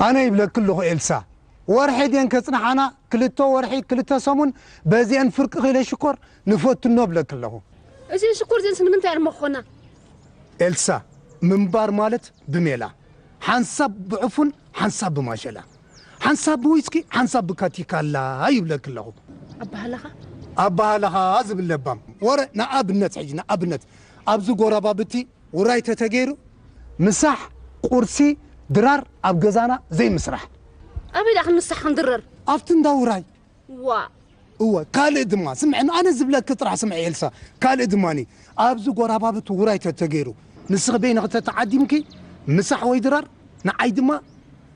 ኣነ ይብለኪ ኣለኹ ኤልሳ፣ ወርሒ ድየን ከጽንሓና፣ ክልተ ወርሒ፣ ክልተ ሰሙን፣ በዚአን ፍርቂ ኪሎ ሽኮር ንፈትኖ እብለኪ ኣለኹ። እዚ ሽኮር እዚአንስ ንምንታይ እየን መኾና? ኤልሳ፣ ምንባር ማለት ብሜላ፣ ሓንሳብ ብዕፉን፣ ሓንሳብ ብማሸላ፣ ሓንሳብ ብዊስኪ፣ ሓንሳብ ብካቲካላ ይብለኪ ኣለኹ። ኣባህላኻ? ኣባህላኻ ዝብል ለባም ወረ። ንኣብነት፣ ሕጂ ንኣብነት፣ ኣብዚ ጎረባብቲ ውራይ ተተገይሩ፣ ምሳሕ፣ ቁርሲ፣ ድራር ኣብ ገዛና ዘይምስራሕ። ኣበይ ደኣ ክንምሳሕ ክንድረር? ኣብቲ እንዳ ውራይ። ዋ። እወ፣ ካልእ ድማ፣ ስምዕኒ፣ ኣነ ዝብለኪ ጥራሕ ስምዒ ኤልሳ። ካልእ ድማኒ፣ ኣብዚ ጎራባብቲ ውራይ ተተገይሩ፣ ንስኺ በይንኺ ተተዓዲምኪ፣ ምሳሕ ወይ ድራር፣ ንዓይ ድማ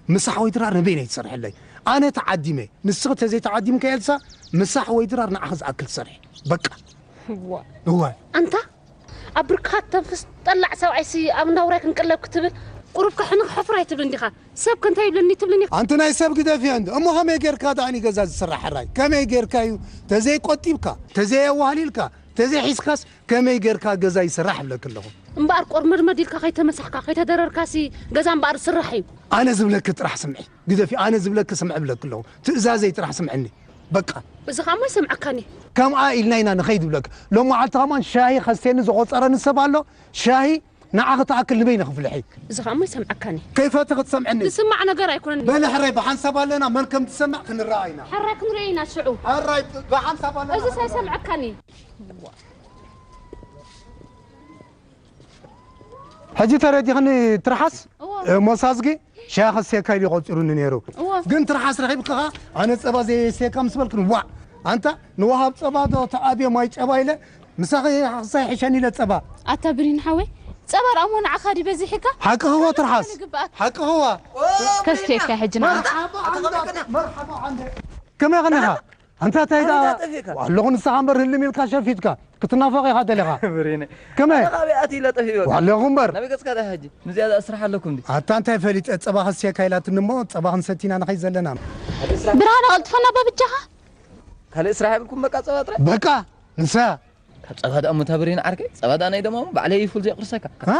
ምሳሕ ወይ ድራር ንበይነይ ትሰርሕለይ። ኣነ ተዓዲመ፣ ንስኺ ተዘይተዓዲምኪ ኤልሳ፣ ምሳሕ ወይ ድራር ንዓኺ ዝኣክል ትሰርሒ። በቃ። ዋ። እወ። ኣንታ ኣብ ብርካት ተንፍስ ጠላዕ ሰብኣይሲ ኣብ እንዳ ውራይ ክንቅለብ ክትብል ቁሩብ ከሕንኽ ሕፍር ኣይትብልን ዲኻ? ሰብ ከ እንታይ ይብለኒ ትብልን ኢኻ? ኣንቲ ናይ ሰብ ግደፍዮ እንዶ። እሞ ከመይ ጌርካ ደኣኒ ገዛ ዝስራሕ ሕራይ? ከመይ ጌርካ እዩ? ተዘይቆጢብካ፣ ተዘየዋህሊልካ፣ ተዘይሒዝካስ ከመይ ጌርካ ገዛ ይስራሕ እብለኪ ኣለኹ። እምበኣር ቆርመድመድ ኢልካ ከይተመሳሕካ፣ ከይተደረርካሲ ገዛ እምበኣር ዝስራሕ እዩ። ኣነ ዝብለኪ ጥራሕ ስምዒ። ግደፊ፣ ኣነ ዝብለኪ ስምዒ እብለኪ ኣለኹ። ትእዛዘይ ጥራሕ ስምዕኒ። በቃ። እዚ ኸኣ እሞ ይሰምዐካኒ። ከምኣ ኢልና ኢና ንኸይድ እብለኪ። ሎም መዓልቲ ከማን ሻሂ ከስቴኒ ዝቖጸረኒ ሰብ ኣሎ። ሻሂ ንዓኺ ትኣክል ንበይኒ ክፍልሒ። እዚ ኸኣ እሞ ይሰምዐካኒ። ከይፈቲ ክትሰምዕኒ። ዝስማዕ ነገር ኣይኮነን። በሊ ሕራይ ብሓንሳብ ኣለና፣ መን ከም ትሰምዕ ክንረኣ ኢና። ሕራይ ክንርኢ ኢና ሽዑ። ሕራይ ብሓንሳብ ኣለና። እዚስ ኣይሰምዐካኒ። ሕጂ ተረዲኽኒ ትርሓስ? እወ። እ፣ ሞሳዝጊ ሻሂ ከስቴካ ኢሉ ቆጺሩኒ ነይሩ። እወ። ግን ትርሓስ ረኺብካ ኸኣ ኣነ ጸባ ዘየስተየካ ምስ በልክን ዋዕ። ኣንታ ንወሃብ ጸባ ዶ ተኣብዮ ማይ ጨባ ኢለ ምሳኺ ክሳይ ሕሸኒ ኢለ ጸባ። ኣታ ብሪን ሓወይ፣ ጸባ ደኣ እሞ ንዓኻ ድዩ በዚሕካ? ሓቅኽዎ ትርሓስ። ንግብኣካ። ሓቅኽዋ። ከስቴካ ሕጂ ንዓኻ። መርሓባ ዓንደ፣ መርሓባ ዓንደ። ከመይ ኸኒኻ? ኣንታ እንታይ ደኣ ኣንታ ጠፊእካ? ኣለኹ ንስኻ እምበር ህልም ኢልካ ሸፊትካ ክትናፈቕ ኢኻ ደሊኻ። ብሬነ። ከመይ? ኣነ ካበይ ኣትዩ ኢለ ጠፊእካ? ኣለኹ እምበር። ናበይ ገጽካ ደኣ ሕጂ? ምስዚኣ ደኣ ስራሕ ኣለኩም ድዩ? ኣታ እንታይ ፈሊጠ ጸባ ከስቴካ ኢላትኒ እሞ ጸባ ክንሰቲ ኢና ንኸይድ ዘለና። ብርሃነ ቀልጥፈና እባ በጃኻ። ካልእ ስራሕ የብልኩም በቃ ጸባ ጥራይ? በቃ ንሳ ካብ ጸባ ደኣ እሞ እታ ብሬን ዓርከይ፣ ጸባ ደኣ ናይ ደማሙ ባዕለይ ፉል ዘየቑርሰካ። ሃ?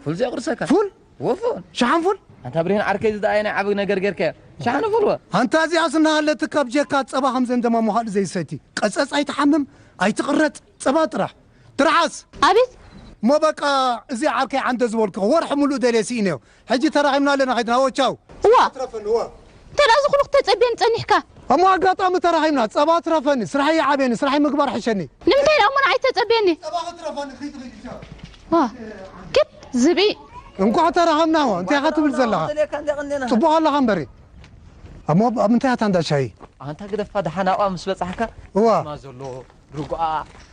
ፉል ዘየቑርሰካ። ፉል? ወፉን። ሸሓን ፉል? ኣንታ ብሬን ዓርከይ፣ እዚ ደኣ ናይ ዓቢ ነገር ጌርካዮ። ሸሓን ፉል ወ። ኣንታ እዚኣስ እናሃለትካ ብጀካ ጸባ ከም ዘን ደማሙ ካልእ ዘይሰቲ። ቀጸጽ ኣይትሓምም፣ ኣይትቕረጽ፣ ጸባ ጥራሕ። ትርሓስ። ኣቤት። እሞ በቃ፣ እዚ ዓርከይ ዓንደ ዝበልኩ ወርሒ ሙሉእ ደልየ ስኢነዮ። ሕጂ ተራኺብና ኣለና፣ ኸይድና፣ ወ፣ ቻው። እዋ። ኣትረፈኒ፣ እዋ። እንተ ደኣ እዚ ኩሉ ክተጸብየኒ ጸኒሕካ? እሞ ኣጋጣሚ ተራኺብና፣ ጸባ ትረፈኒ፣ ስራሕ ይዓብየኒ፣ ስራሕ ምግባር ሕሸኒ። ንምንታይ ደኣ እሞ ንዓይ ተጸብየኒ? ጸባ ክትረፈኒ፣ ኺድ፣ ኺድ፣ ቻው። ዋ፣ ክድ ዝብኢ። እንቋዕ ተራኸብና፣ እዋ። እንታይ ኢኻ ትብል ዘለኻ? ተለካ እንደ ቀንዴና። ጽቡቕ ኣለኻ እምበሪ። እሞ ኣብ ምንታይ ኣታ እንዳ ሻሂ? ኣንታ ግደፋ፣ ደሓን ኣብኣ ምስ በጻሕካ፣ እዋ። ስማ ዘሎ፣ ርጉኣ፣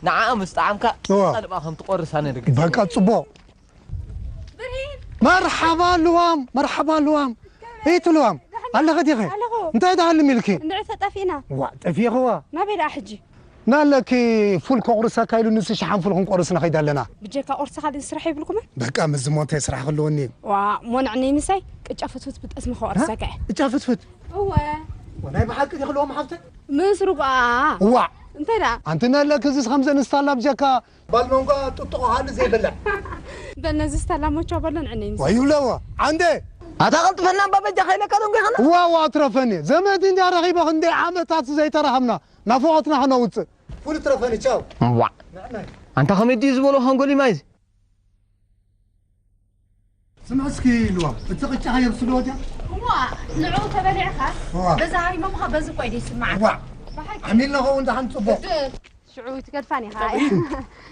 ንዓኣ ምስ ጠዓምካ፣ እዋ። ቀልባ ከም ትቖርሳ ነርግጽ። በቃ፣ ጽቡቕ። ብርሂን! መርሓባ ልዋም፣ መርሓባ ልዋም። ከመይ? እይቲ ልዋም፣ ደሓን ኣለኸ ዲኸ? ኣለኹ። እንታይ ደኣ ህልም ኢልኪ? እንድዒ ተጠፊእና። ዋእ፣ ጠፊእኽዋ? ናበይ ደኣ ሕጂ? ናለኪ ፉል ከቑርሰካ ኢሉ ንሱ ሸሓን ፉል ክንቆርስ ንኸይድ ኣለና። ብጀካ ቁርሲ ካልእ ስራሕ የብልኩምን? በቃ፣ ምስዚ ሞ እንታይ ስራሕ ክህልወኒ እዩ? ዋእ፣ ሞንዕኒ ምሳይ ቅጫ ፍትፍት ብጠስሚ ከቑርሰካ እየ። ቅጫ ፍትፍት? እወ። ወ፣ ናይ ብሓቂ ዲኺ ልዋም ሓፍተይ? ምስ ርጉኣ። ዋእ። እንታይ ደኣ? ኣንቲ ናለኪ እዚስ ከምዘን ስታላ ብጀካ ባልመንጓ ጥጥቖ ሃሊ ዘይበልዕ። በል ነዚ ስታላ ሞቻ በሎ ንዕነይ ምስ ወይ ይብለዎ። ዓንደ። ኣታ ቀልጥፈና እባ በጃኻ ኢለካ ዶ እንጎ ኢኻና? ዋ፣ ዋ፣ ኣትረፈኒ። ዘመድ እንድያ ረኺበ ክንደይ ዓመታት ዘይተራኸብና። ናፍቖትና ከነውጽእ። ፉል ትረፈኒ፣ ቻው። ዋዕ። ንዕናይ። ኣንታ ከመይ ድዩ ዝበሎ ሃንጎሊማይ እዚ? ስምዕ እስኪ ልዋም፣ እቲ ቅጫ ከየብስልዎ ድያ? እዋ፣ ንዕኡ ተበሊዕካ፣ እዋ። በዛ ሃሪሞምኻ በዚ እኮ እዩ ዘይስምዓካ። እዋ። ብሓቂ። ዓሚልና ኸውን ደሓን ጽቡቕ። ግድል። ሽዑ ትገድፋን ኢኻ።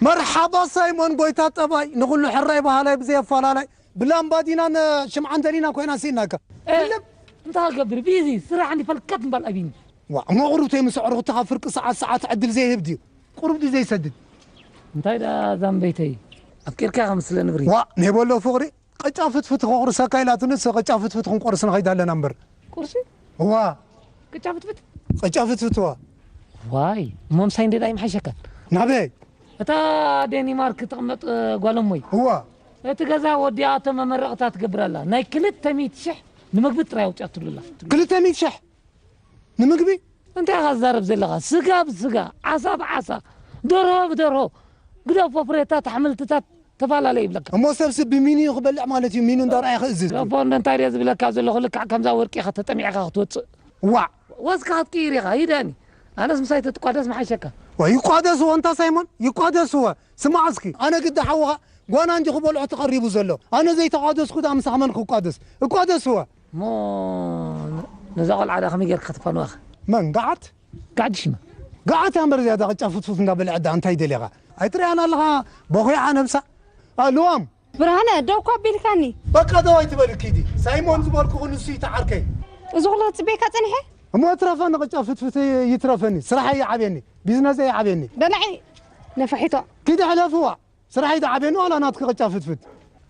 መርሓባ ሳይሞን ጎይታ ጠባይ፣ ንኹሉ ሕራይ በሃላይ ብዘይ ኣፈላላይ፣ ብላምባዲናን ሽምዓን ደሊና ኮይና ስኢናካ። እ፣ ፍልም። እንታይ ክገብር፣ ቢዚ፣ ስራሕ እንዲ ፈልከት እምበል ኣቢኒ። ዋ፣ እሞ ቁሩብ ተይምስዕሩ፣ እታ ፍርቂ ሰዓት፣ ሰዓት ዕድል ዘይህብ ድዩ? ቁሩብ ድዩ ዘይሰድድ? እንታይ ደኣ ዛምበይተይ፣ ኣፍቂርካ ኢኻ መስለኒ ብሪ። ዋ፣ ናይ በሎ ፍቕሪ፣ ቅጫ ፍትፍት ከቑርሰካ ኢላትኒ፣ እሰ ቅጫ ፍትፍት ክንቆርስ ንኸይድ ኣለና እምበር። ቁርሲ? እዋ። ቅጫ ፍትፍት? ቅጫ ፍትፍት፣ እዋ። ዋይ፣ እሞ ምሳይ እንዴ ደኣ ይምሓሸካ? ናበይ? እታ ዴኒማርክ ትቕመጥ፣ እ፣ ጓል እሞይ። እዋ። እቲ ገዛ ወዲኣ እቶም መመረቕታ ትገብር ኣላ። ናይ ክልተ ሚእቲ ሽሕ ንምግቢ ጥራይ ኣውጺኣትሉ ኣላ። ክልተ ሚእቲ ሽሕ? ንምግቢ? እንታይ ኢኻ ትዛረብ ዘለኻ? ስጋ ብስጋ፣ ዓሳ ብዓሳ፣ ደርሆ ብደርሆ፣ ግደፎ ፍሬታት፣ ኣሕምልትታት፣ ተፈላለየ ይብለካ። እሞ ሰብሲ ብሚኑ እዩ ክበልዕ ማለት እዩ። ሚኑ እንዳረኣየ ክእዝዝ እዩ። ረቦ እንደ እንታይ ድየ ዝብለካ ዘለኹ፣ ልክዕ ከምዛ ወርቂ ኢኻ ተጠሚዕካ ክትወፅእ። ዋዕ። ወዝካ ክትቅይር ኢኻ። ሂደኒ። ኣነስ ምሳይ ተትቋደስ ምሓሸካ። ወይ ይቋደስዎ እንታ ሳይሞን፣ ይቋደስዎ። ስማዕ እስኪ፣ ኣነ ግዲ ሓውኻ ጓና እንጂ ክበልዖ ተቐሪቡ ዘሎ። ኣነ ዘይተቋደስኩ ደኣ ምሳኻ መን ክቋደስ? እቋደስዎ። እሞ ነዛ ቆልዓ ደኣ ከመይ ጌርካ ከተፋንዋኻ? መን? ገዓት? ጋዕዲ ሽማ። ገዓት እያ እምበር እዚኣ ደኣ ቅጫ ፍትፉት እንዳበልዐት ደኣ እንታይ ደሊኻ? ኣይትሪኣን ኣለኻ? በኹያ ነብሳ። ኣ፣ ልዋም። ብርሃነ፣ ደው እኮ ኣቢልካኒ። በቃ ደው ኣይትበል ኪዲ። ሳይሞን ዝበልኩኹ ንሱ እዩ ተዓርከይ። እዚ ኩሉ ክጽበየካ ጸኒሐ? እሞ እትረፈኒ ቅጫ ፍትፍት ይትረፈኒ። ስራሕ ይዓብየኒ። ቢዝነስ ይዓብየኒ። በላዒ ነፋሒቶ። ኪዲ ሕለፍዋ። ስራሕ ይዓብየኒ ዋላ ናትኪ ቅጫ ፍትፍት።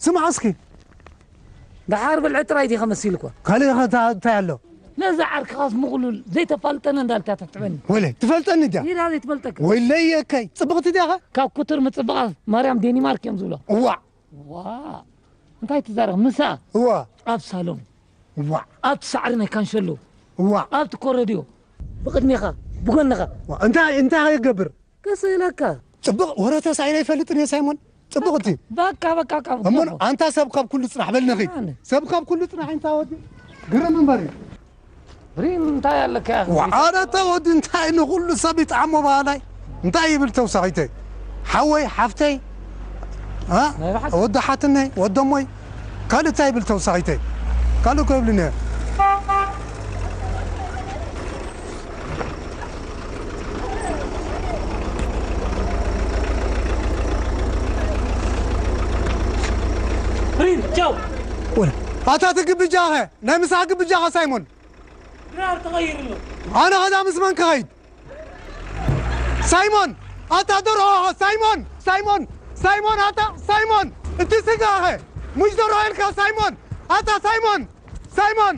ስማዕ እስኪ። ደሓር ብልዒ ጥራይ ዲኻ መሲልኳ? ካልእ ኸ እንታ-፣ እንታይ ኣሎ? ነዛ ዓርክኻስ ምቕሉል ዘይተፋልጠኒ እንዳልካ ተትዕበኒ። ወለ፣ ትፈልጠኒ ድያ? ይራ ዘይትፈልጠካ። ወይለይ የከይ፣ ጽብቕቲ ድያኻ? ካብ ኩቱር ምጽብቓ ማርያም ዴኒማርክ እዮም ዝብሎ። እዋዕ። ዋ። እንታይ ትዛረብ? ምሳ። እዋ። ኣብ ሳሎን። እዋዕ። ኣብቲ ሳዕሪ ናይ ካንሸሎ። እዋዕ። ኣብቲ ኮረድዮ። ብቕድሜኻ፣ ብጎንኻ። ዋ፣ እንታይ፣ እንታይ ይገብር? ክስእለካ። ጽብቕ ወረ ተሳኢለ ኣይፈልጥን እየ ሳይሞን። ጽብቕቲ። በቃ፣ በቃ፣ ካብ እሞ ጎቦ። ኣንታ ሰብ ካብ ኩሉ ጽናሕ በል ንኺድ። ኣነ። ሰብ ካብ ኩሉ ጽናሕ እንታ ወዲ። ግርም እምበር እዩ። ሪም እንታይ ኣለካ? ዋ፣ ኣረ ተወዲ እንታይ ንኹሉ ሰብ ይጥዓሞ በሃላይ። እንታይ ይብል ተውሳኺተይ? ሓወይ፣ ሓፍተይ፣ ኣ? ናይ ብሓቂ። ወዲ ሓትነይ፣ ወደሞይ። ካልእ እንታይ ይብል ተውሳኺተይ? ካልእ እኮ ይብልን እየ። ሪም፣ ቻው። ወለ፣ ኣታ ትግብጃኸ? ናይ ምሳሕ ግብጃኸ ሳይሞን? ድራር ተቐይሩ ኣሎ። ኣነ ኸዳ ምስ መን ክኸይድ? ሳይሞን! ኣታ ደርሆ! ሳይሞን! ሳይሞን! ሳይሞን! ኣታ ሳይሞን! እቲ ስጋኸ? ሙሽ ደርሆ ኢልካ ሳይሞን! ኣታ ሳይሞን! ሳይሞን!